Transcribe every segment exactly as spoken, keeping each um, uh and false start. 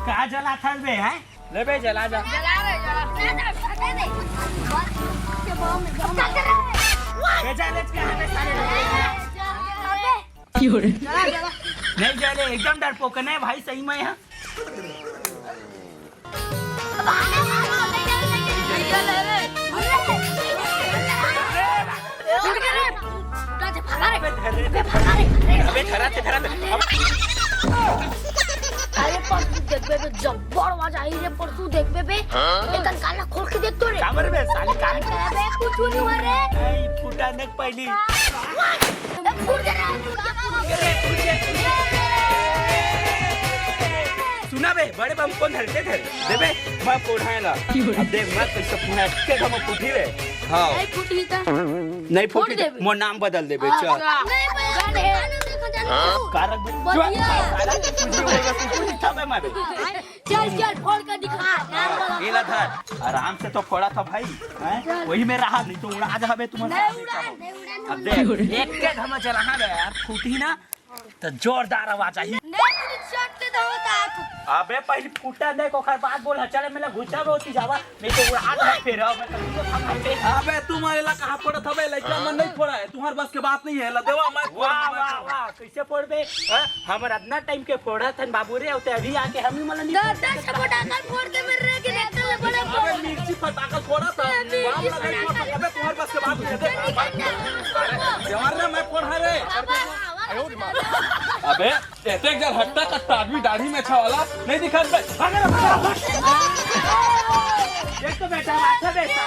का जलाथस बे, हैं? ले बे, जला जा। जला रे, जला। ना, ना, हटे दे। बस, के बम, बम। ले जा, ले जा, कहाँ बे साले? अबे। नहीं जा रे, एकदम डरपोक नहीं भाई, सही में यहाँ। अबे धर रे। अबे धरा थे, धरा थे। अरे परसू देखबे बे, जब्बर आवाज आई रे, परसू देखबे बे। हाँ? एकर कान ला खोल के देख तो रे। काबर बे, साली कान अबे कुछ नहीं हुआ रे। ए, फुटा नक पहली। ए, फूट दे रे। सुना बे, बड़े बम कोन धरते धर देबे, मैं फोड़ाए ला। अब देख, मैं कैसे फोड़ा, के हम फूटी रे। हाँ। नहीं फूटी त? नहीं फूटी त देबे। मोर नाम बदल देबे, चल। अच्छा। नहीं, नहीं, नहीं, नहीं, नहीं, नहीं, नहीं। कारक बे-, बतिया। कारक बे-, कुछ भी होगा, कुछ भी दिखा बे मारे। चल, चल, फोड़ के दिखा। नाम बदल। ये ला धर, आराम से तो फोड़ा था भाई, हैं? चल। वही में रहा, नहीं तो उड़ा जाबे तुम्हारे नहीं साथ उड़ा, में। नहीं उड़ा, अब नहीं देख, उड़ा। एक के हम चला बे यार, फूटी ना, तो जोरदार आवाज आई। नहीं, तू चट्टे तो होता है तू। अबे पहले फूटा देख, ओकर बाद बोल, चले मेला घुसा होती जावा, नहीं तो उड़ा दे फिर, मैं कभी तो खा खाते। अबे तू मारे ला कहाँ पड़त हबे, लइका मन नहीं फोड़ा है, तुम्हार बस के बात नहीं है, ला देवा मैं फोड़ा, वाह, मैं वाह, फोड़ा। वाह, कैसे फोड़बे? हाँ? हमर अतना टाइम के फोड़ा थन बाबू रे, अउ ते अभी आके हम ही मन ला नहीं दस, फोड़ दस के फटाका फोड़ के मेरे रे के देखते ले बड़े अबे मिर्ची फटाका फोड़ा था, अबे बाप मिर्ची लगा फटाका। अबे तुम्हार बस के बात नहीं है, देख, जवान रे मैं फोड़ा रे। अबे, एते एक जन हट्टा कट्टा आदमी दाढ़ी में छावाला नहीं दिखत बे। भागे रे, भागे रे। देख तो बेटा, अच्छा बेटा।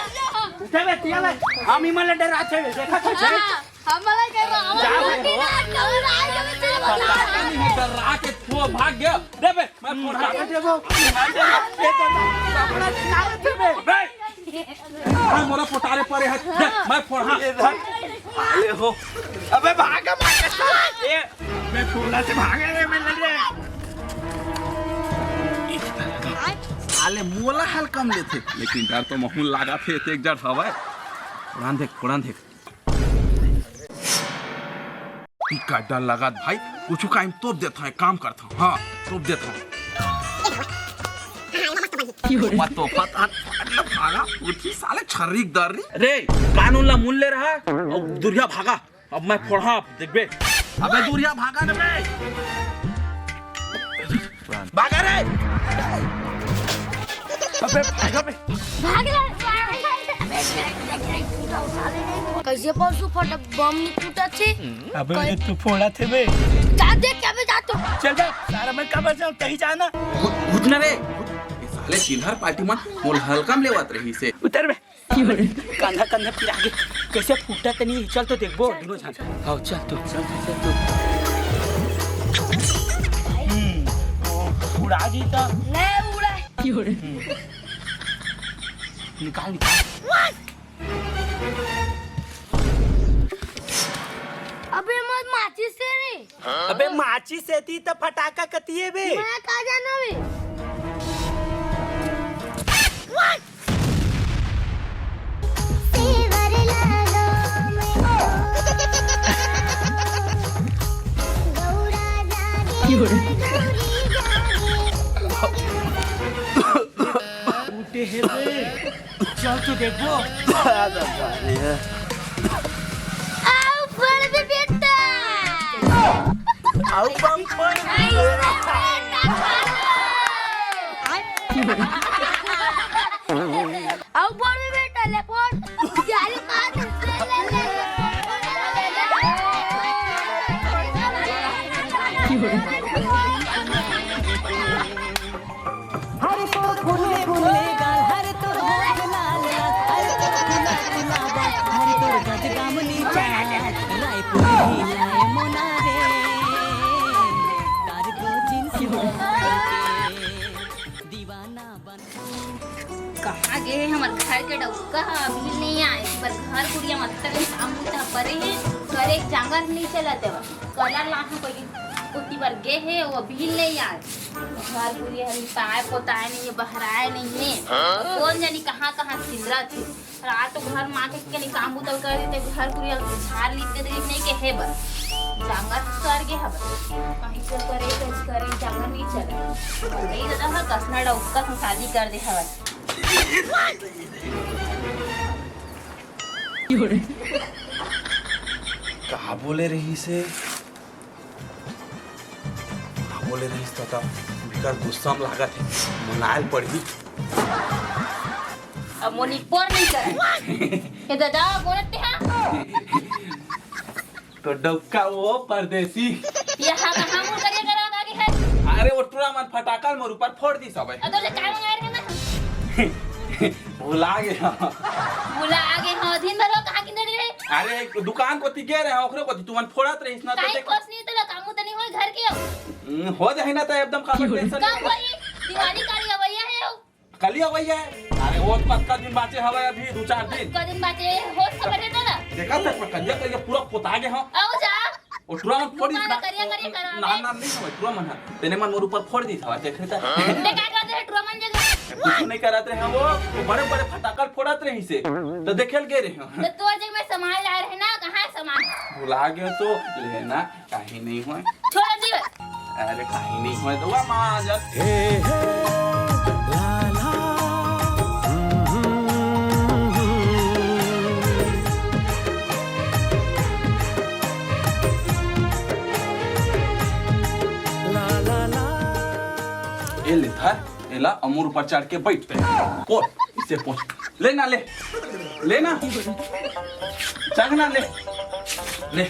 उठे बे, तिया बे। हम इमन ले डराथे बे, देखा था, छे। हाँ, हम वाला कह रहा, हम जा वाला बे। नहीं डरा, हम वाला कह रहा। पता नहीं है, डरा के वो भाग गया। दे बे, मैं फोड़ा। भागे दे वो। भागे दे वो। ये तो कपड़ा निकाल दे बे। बे, हाँ, मोरा पोटारे परे है। देख, मैं फोड़ा। अरे हो। अबे भाग, भाग। ए, मैं फोड़ा से भागे रे, मैं लड़ रे। साले मोला हल्का में लेथे, लेकिन डर तो महूल लागा थे, एक जड़ हवय। उड़ान देख, उड़ान देख। का डर लगा भाई, कुछ काइम तोप देता है, काम करता हूँ। हाँ, तोप देता हूँ। मत तो फट, हट, हट, हट, भागा, उठी साले छर्री दर्री। रे, कानून ला मुन ले रहा, अब दुरिया भागा, अब मैं फोड़ा, देखबे। अबे दुरिया भागा ना बे। भागा रे। अबे भागा बे। भाग ले। कैसे परसू फट बम नहीं फूटा थे? अबे कै- ये तू फोड़ा थे बे। जा दे क्या बे, जा तो। चल बे, सारा मैं कब जाऊँ, कहीं जाना। घुट ना रे। ये साले चिल्हर पार्टी मन मोल हल्का में लेवत रही से। उतर बे। कांधा कांधा पिरा गे। कैसे फूटा तनी, चल तो देखबो, दोनों झन। हाँ, चल तो, चल तो, चल तो। हम्म, उड़ा दी तो। नहीं उड़ा। हम्म। निकाल, निकाल। अबे मत माचिस से रे। अबे माचिस से ती तो फटाका कतिए बे। मैं का जाना बे। उठे हे बे। चल तो देखबो। आओ फड़ दे बेटा। आओ बम फड़। आओ बम फड़। अउ बोल बे बेटा, ले फोड़। गाली मार, ले, ले, ले, ले। हरे तोर फुल्ले फुल्ले गाल, हरे तोर होठ लाल लाल, हरे तोर फुल्ला फुल्ला बाल, हरे तोर गजगामनी चाल, रायपुर हिलाए मोना रे, कारगो जिन सिंह के दीवाना। कहाँ गे हे हमर घर के डउका ह? अभी नहीं आए। पर घर कुरिया म अतका कन काम बुता परे हे, करे के जांगर नहीं चलत हे। कलर लाहूं कोई ओती बर गे हे, वो अभी नहीं आए। घर कुरिया ह लिपाए पोताए नहीं हे, बहराए नहीं हे। कोन जानी कहाँ कहाँ सिंदरत हे। रात तो घर माँ के कनी काम बुता कर देते, घर कुरिया झार लीप के देते, नहीं के हे बर। चांगा कर गे हवय। कहीं से करे, कुछ करे, चांगा नहीं चले। यही दादा ह कसना डौका से शादी कर दे हवय। का बोले रहिस हे? का बोले रहिस त, त बिकट गुस्सा म लागत हे, मनायल पड़ही। अब मोनी पर नहीं करे। हे दादा, बोलते हैं। तो डौका वो परदेसी। ये हा कहाँ मुँह करिया करा आगे है? अरे वो टुरा मन फटाका ल मोर ऊपर फोड़ दिस हवय। अदो ले काय मंगाए रहे ना? भुला गे हँव। भुला गे हँव, दिन भर वो कहाँ किंजरे रहे? अरे एक दुकान कोती गे रहे हँव, ओकरे कोती तुमन फोड़त रहिस ना, तो काय देख। कुछ नहीं, तो कामू तो नहीं होय घर के हो। हम्म, हो जाही ना, तो एकदम काबर tension कब नहीं। होई? दिवाली काली अवैया है हो। कली अवैया है। अरे वो तो कतका दिन बाचे हवय, अभी दू चार दिन। कतका दिन बाचे हो, खबर है दादा? देखा था, पर करिया करिया पूरा पोता गे हँव। आओ जा। ओ टुरा मन फोड़ दिस ना, करिया, करिया करा ना, दे। ना, नहीं समझ, टुरा मन ह। तेने मन मोर ऊपर फोड़ दिस हवय, देख रहे था। ते का करते है टुरा मन जगह? कुछ नहीं करत रहे हँव, वो, वो बड़े-बड़े फटाका ल फोड़त रहिस हे। तो देखे ल गे रहे हँव। तो तोर जगह में सामान लाए रहे ना, कहाँ है सामान? भुला गे तो लेना, काहीं नहीं होय। छोड़ दी। अरे काहीं नहीं होय, दुआ माँ जब। हे, हे, ला, ला। ए ले धर, एला अमूर ऊपर चढ़ के बैठ पे। पोछ, इसे पोछ। ले ना, ले। ले ना। चढ़ ना, ले। ले।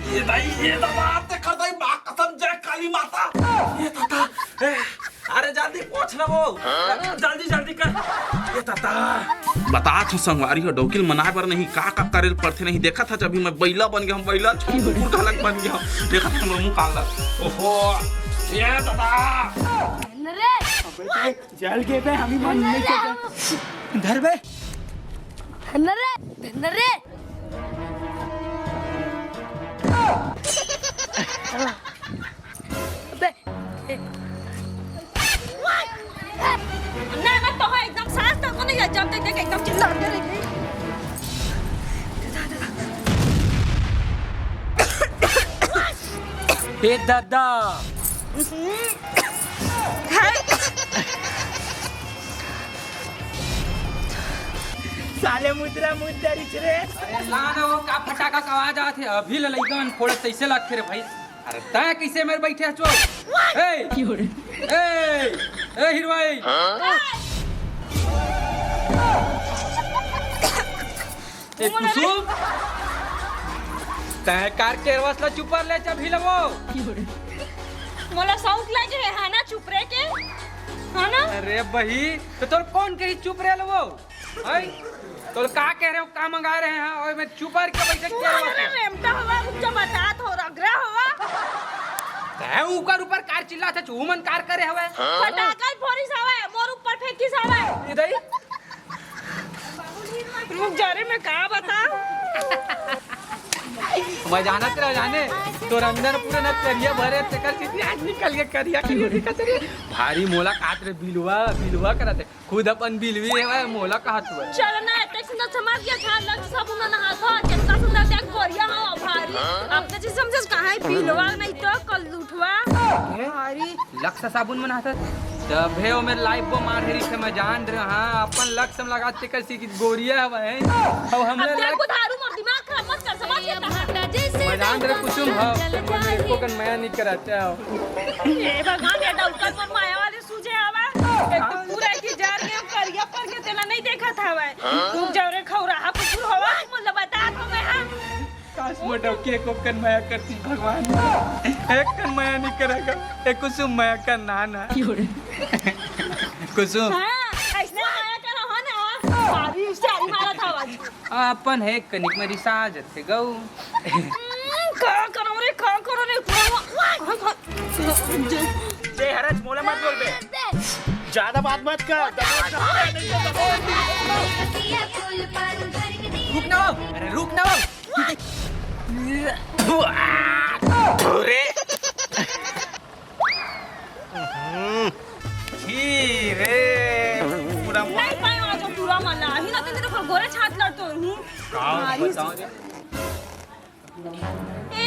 ये दाई, ये दादा, ते कर दाई, माँ कसम, जय काली माता। ये दादा, ए, अरे जल्दी पोछ ना वो। जल्दी, जल्दी कर। ये दादा। बतात हँव संगवारी हो, डौकी ल मनाए बर नहीं, का, का करे ल पड़थे नहीं। देखत हस, अभी मैं बइला बन गे हँव, बइला छोड़ कुकुर घलक बन गे हँव। देखत हस, मोर मुँह काला। ओहो, ये दादा। धर रे। अबे, जल गे बे, हम ही मन नहीं के। धर बे। धर रे, धर रे। अबे। नहीं, मैं तो है एकदम सांस तक को नहीं है, जब तक देख एकदम चिल्लाते रह गई। ए दादा। साले मुद्रा मुद्रा रिच रे। अरे ला ना, वो का फटाका का आवाज आत हे, अभी ले लइका मन फोड़े तइसे लागथे रे भाई। अरे तैं कइसे मेर बइठे हस? ए! ए! ए हिरवाई! ए कुसुम! तैं कार केरवस ला चुपर ले, जब हिलवो। मोला सौंक लगे हे, है ना, चुप रहे के? है ना? अरे बही, तो तोर कौन कही चुप रहे लवो? हैं? तोल का कहे रहे हँव, का मंगाए रहे हँव? ओए, मैं चुप रह के बैठे के कौन रे? रेमटा हवा, ऊँचा बतात हो, रगरा हवा। तैं ऊपर ऊपर कार चिल्लात हस, उमन कार करे हवय। फटाका फोड़िस हवय, मोर ऊपर फेंकिस हवय। इधर ही। रुक जा रे, मैं का बतावँव? मैं जानत रहे जाने, तोर अंदर पूरा ना करिया भरे, तेकर सेती आज निकल गे करिया, करिया दिखत रहे। भारी मोला कात रे बिलवा, बिलवा करत हे। खुद अपन बिलवी हवय, मोला कहत हवय। चल ना, एतेक सुंदर समाज के छाड़ लग सब उन्होंने नहात हो, कितना सुंदर देख गोरिया हो भारी। अब तो जी समझस कहाँ है बिलवा नहीं तो कल उठवा। हैं? भारी। लक्स साबुन मन आथस। तभे ओ मेर लाइफ वो मार हेरी से मैं जान रहा, हाँ, अपन लक्स में लगाते कैसी की गोरिया हवय। अब हमने अब देख लक्स बुधारू मोर दिमाग खराब मत कर, समझ गया? मैं जान रहा कुसुम, हाँ, मैं मेरे को कन मया नहीं कराता हूँ। हे भगवान, ये डौका मन माया वाले सूझे हवा। एक तो पूरा की जार में करिया पर के तेला नहीं देखत हवय। रुक जाओ रे खौराहा कुकुर हवा, मोला बता दो मैं, हाँ। काश मोर डौकी एको कन मया करती भगवान। एक कन मया नहीं करेगा, एक कुसुम मया कर ना ना। कुसुम। हाँ, ऐसने मया करो हो ना। सारी सारी मारा था आज। अपन हे कनिक में रिसा जथे गऊ। हम्म, का करो रे, का करो रे, का, का, का, जय हरज, मोला मत बोल बे। ज्यादा बात मत कर। रुक ना हो, अरे रुक ना हो। अरे। छी रे, पूरा नहीं पाए आज टूरा मला। ही ना तेरे को गोरे छात लड़तो हूँ। का मारी बताओ रे? ए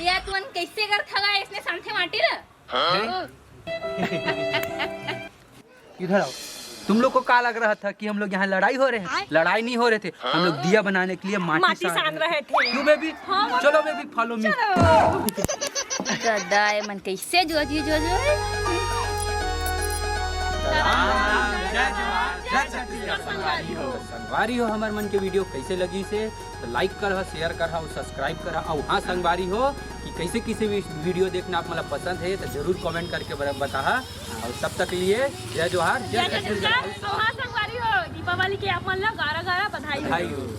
या तुमन कैसे कर थगा इसने सांथे माटी ला? इधर आओ। तुम लोग को क्या लग रहा था कि हम लोग यहाँ लड़ाई हो रहे हैं? लड़ाई नहीं हो रहे थे, हम लोग दिया बनाने के लिए माटी माटी सान सान रहे थे। क्यों बेबी? हाँ, चलो बेबी, फॉलो मी। गदा ए मन कैसे जो जी जो जो। संगवारी हो, हमर मन के वीडियो कैसे लगी से तो लाइक करहा, शेयर करहा और सब्सक्राइब करहा। और हाँ संगवारी हो, कि कैसे कैसे वी-, वीडियो देखना आप मतलब पसंद है तो जरूर कमेंट करके बर-, बताहा। और तब तक लिए जय जोहार, जय जय छत्तीसगढ़। छत्तीसगढ़। और हाँ संगवारी हो, दीपावली के आप मन ला गारा गारा बधाई हो। बधाई हो।